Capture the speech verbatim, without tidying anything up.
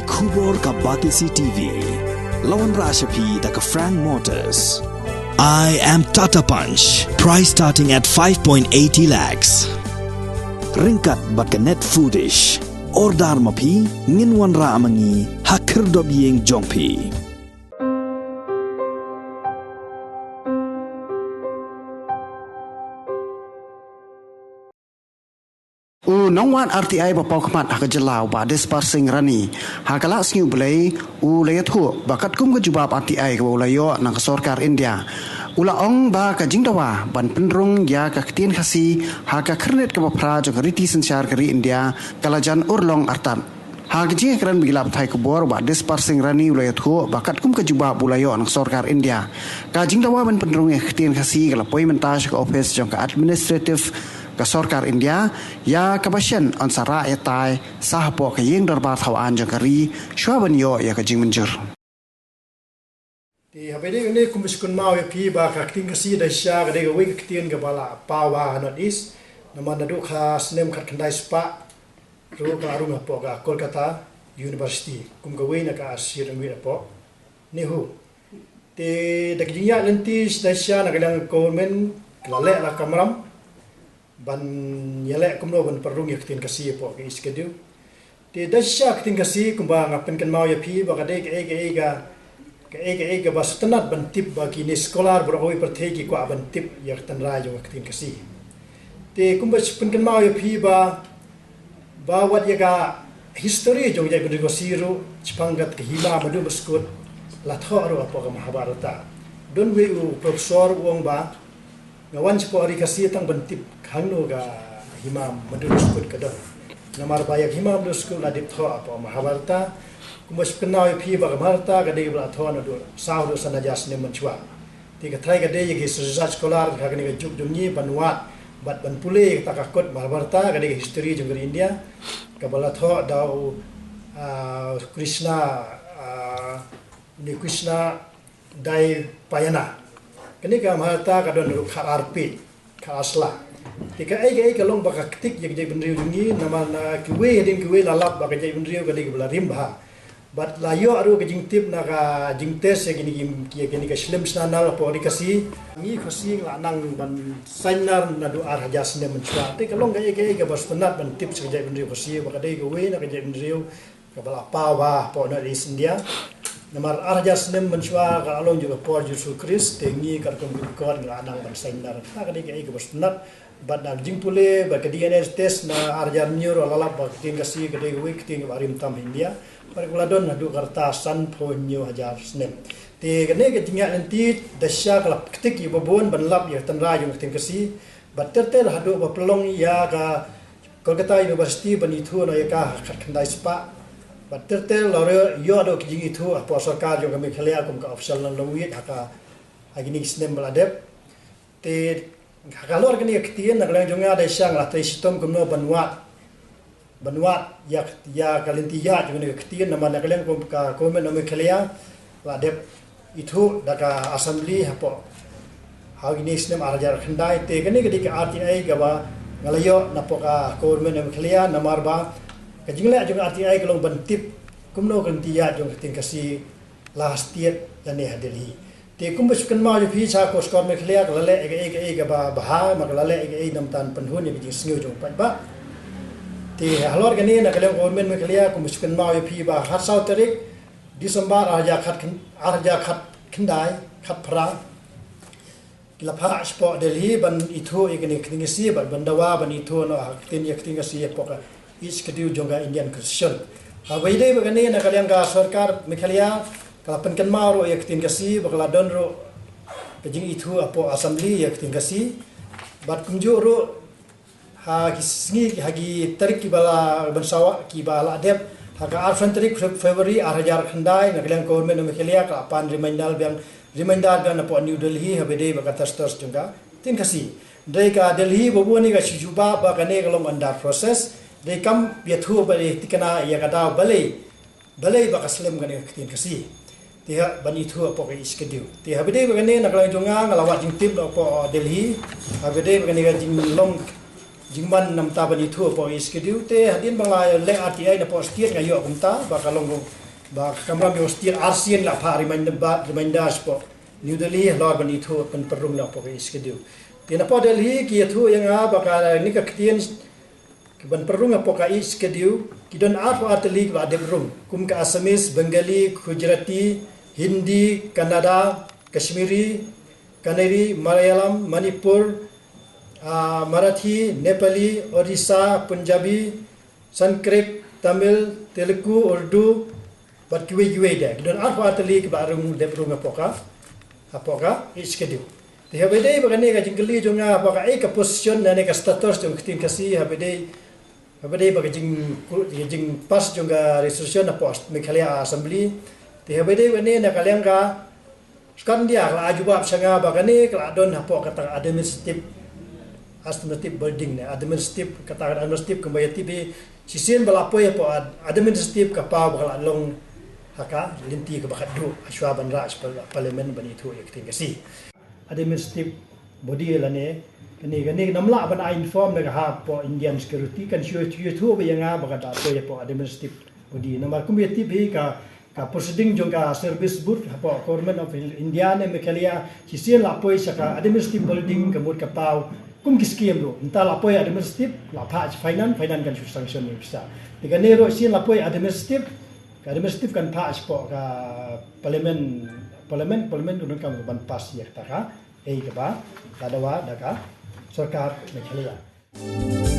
Khubor ka Batesi T V. La wanrah sha phi da ka Frank Motors. I am Tata Punch. Price starting at five point eighty lakhs. Ryngkat bad ka Net Foodish. Order ma phi, ngin wanrah ma ngi ha khyrdop ïing jong phi. U nongwan R T I ba paw khmat ha ka jylla u Bah Dispar Singh Rani, ha ka la sngi U Blei u la ïathuh ba katkum ka jubab R T I kaba u la ïoh na ka sorkar India, u la ong ba ka jingdawa ban pynrung ïa ka ktien Khasi ha ka khyrnit kaba phra jong ka riti synshar ka ri India ka la jan urlong artat. Ha ka jingïakren bad ki lad pathai khubor, u Bah Dispar Singh Rani u la ïathuh ba katkum ka jubab ba u la ïoh na ka sorkar India, ka jingdawa ban pynrung ïa ka ktien Khasi ka la poi mynta sha ka ophis jong ka administrative ka sorkar India, ïa kaba shen yn sa rah ïatai sa hapoh ka ïing dorbar thaw aiñ jong ka ri shuwa ban ïoh ïa ka jingmynjur. Te haba ïadei bad kane, kumba shu kynmaw ïa phi ba ka ktien Khasi da shisha ka dei kawei ka ktien kaba la paw bha ha North East. Namar naduh ka snem khatkhyndai spah ruh ka la rung hapoh ka Kolkata University kum kawei na ka associate language hapoh NEHU. Te da ka jingïaid lynti da shisha na ka liang ka government ka la leh la ka kamram ban ïaleh kumno ban pynrung ïa ka ktien Khasi hapoh ka Eighth Schedule. Te da shisha ka ktien Khasi, kumba nga pynkynmaw ïa phi ba ka dei kaei kaei ka, kaei kaei kaba sngewtynnat ban tip, ba kine scholar baroh kawei pyrthei ki kwah ban tip ïa ka tynrai jong ka ktien Khasi. Te kumba pynkynmaw ïa phi ba, ba wat ïa ka history jong ka jaitbynriew Khasi ruh, shaphang kat ka Hima Madhu Muskut la thoh ruh hapoh ka Mahabharata. Don uwei u professor u ong ba, nga wan shapoh ri Khasi tang ban tip hangno ka Hima Madhu Muskut ka don. Namar ba ïa ka Hima Madhu Muskut la dep thoh hapoh Mahabharata. Kumba shu kynmaw ïa phi ba ka Mahabharata ka dei kaba la thoh naduh saw haduh san hajar snem mynshuwa. Te ka trai ka dei ïa ki research scholar ha kane ka juk jong ngi ban wad bad ban pule ïa kata ka kot Mahabharata, ka dei ka history jong ka ri India, kaba la thoh da u, ah, Krishna, ah, ni Krishna Dvaypayana. Kane ka Mahabharata ka don ruh khatar page, khatar sla. Te kaei kaei ka long ba ka ktik ïa ka jaitbynriew jong ngi, namar na kiwei hadien kiwei la lap ba ka jaitbynriew ka dei kaba la rim bha. Bad la ïoh ruh ka jingtip na ka jingtest ïa kine ki, ïa kine ki shlem sna nal hapoh ri Khasi. Ngi Khasi ngi la nang ban sainar naduh ar hajar snem mynshuwa. Te ka long kaei kaei kaba sngewtynnat ban tip sha ka jaitbynriew Khasi ba ka dei kawei na ka jaitbynriew kaba la paw bha hapoh North East India. Namar ar hajar snem mynshuwa ka la long jong ka por Jisu Khrist, te ngi katkum ki record ngi la nang ban sainar. Kata ka dei kaei kaba sngewtynnat. Bad na ka jingpule bad ka D N A test na ar hajar hynñiew ruh la lap ba ka ktien Khasi ka dei kawei ka ktien kaba rim tam ha India. Bad ka la don haduh ka rta sanphew hynñiew hajar snem. Te kane ka jingïaid lynti da shisha ka la ktik ïa ba bun ban lap ïa ka tynrai jong ka ktien Khasi. Bad ter ter haduh ba pynlong ïa ka Kolkata University ban ithuh noh ïa ka ha khatkhyndai spah. Bad ter ter la ïoh, ïoh da ka jingithuh hapoh sorkar jong ka Meghalaya kum ka official language ha ka, ha kine ki snem ba la dep. Te ha ka lor kane ka ktien, na ka liang jong nga da shisha nga la trei shitom kumno ban wad, ban wad ïa, ïa ka lynti ïaid jong kane ka ktien, namar na ka liang kum ka Government of Meghalaya la dep ithuh da ka Assembly hapoh, ha kine ki snem ar hajar khyndai. Te kane ka dei ka R T I kaba nga la ïoh napoh ka Government of Meghalaya, namar ba ka jingleh jong ka R T I ka long ban tip kumno ka lynti ïaid jong ka ktien Khasi la ha state lane ha Delhi. Te kumba shu kynmaw ïa phi, sha ka Sorkar Meghalaya ka la leh kaei kaei kaba bha, ma ka la leh kaei namar ban pynhun ïa ka jingsngew jong u paidbah. Te halor kane na ka liang Government Meghalaya kumba shu kynmaw ïa phi ba ha saw tarik December ar hajar khat khyn-, ar hajar khat khyndai, khat phra, ki la phah shapoh Delhi ban ithuh ïa kane ka ktien Khasi bad ban dawa ban ithuh noh ha ka ktien, ïa ka ktien Khasi hapoh ka Eighth Schedule jong ka Indian Constitution. Haba ïadei bad kane na ka liang ka Sorkar Meghalaya ka la pynkynmaw ruh ïa ka ktien Khasi bad ka la don ruh ka jingithuh hapoh Assembly ïa ka ktien Khasi. Bad kumjuh ruh ha ki sngi, ha ki tarik kiba la ban sawa kiba la dep, ha ka arphew tarik Feb-, February ar hajar khyndai, na ka liang Government of Meghalaya ka la pan reminder biang, reminder biang napoh New Delhi haba ïadei bad ka status jong ka ktien Khasi. Hynrei ka Delhi ba bun hi ka shu jubab ba kane ka long under process. Hynrei kam ïathuh ba dei thikna ïa ka daw balei, balei ba ka slem kane ka ktien Khasi. Te ha ban ithuh hapoh ka Eighth Schedule. Te haba ïadei bad kane na ka liang jong nga nga la wad jingtip hapoh Delhi. Haba ïadei bad kane ka jinglong jingman namar ban ithuh hapoh Eighth Schedule te hadien ba nga la leh R T I napoh state nga ïoh kumta ba ka long ba ka kamram jong state arsien la phah reminder, reminder hapoh New Delhi halor ban ithuh ban pynrung hapoh Eighth Schedule. Te napoh Delhi ki ïathuh ïa nga ba kane ka ktien ki ban pynrung hapoh ka Eighth Schedule ki don arphew ar tylli kiba dep rung kum ka Assamese, Bengali, Gujarati, Hindi, Kannada, Kashmiri, Kanuri, Malayalam, Manipuri, ah, Marathi, Nepali, Odisha, Punjabi, Sanskrit, Tamil, Telugu, Urdu, bad kiwei kiwei de. Ki don arphew ar tylli kiba rung, dep rung hapoh ka, hapoh ka Eighth Schedule. Te haba ïadei bad kane ka jingkylli jong nga hapoh kaei ka position lane ka status jong ka ktien Khasi haba ïadei, haba ïadei bad ka jing, ka jingpass jong ka resolution hapoh Meghalaya Assembly. Te haba ïadei bad kane na ka liang ka Sorkar India ka la ai jubab sha nga ba kane ka la don hapoh kata administrative, administrative building ne, administrative, kata administrative kumba ïa tip hi, shisien ba la poi hapoh ad-, administrative ka paw ba ka la long ha ka lynti kaba khatduh hashwa ban rah sha parliament ban ithuh ïa ka ktien Khasi. Administrative body lane kane, kane namar ban ai inform na ka hapoh Indian security kan shu, shu ïathuh ba ïa nga ba ka da poi hapoh administrative body. Namar kum ïa tip hi ka, ka proceeding jong ka service board hapoh Government of India ne Meghalaya shisien la poi sha ka administrative building ka mut ka paw kum ki scheme ruh. Mynta la poi administrative, la phah sha finance, finance kan shu sanction ïa pisa. Te kane ruh shisien la poi administrative, ka administrative kan phah shapoh ka parliament, parliament, parliament kan donkam ban pass ïa kata kaei kaba la dawa da ka sorkar Meghalaya.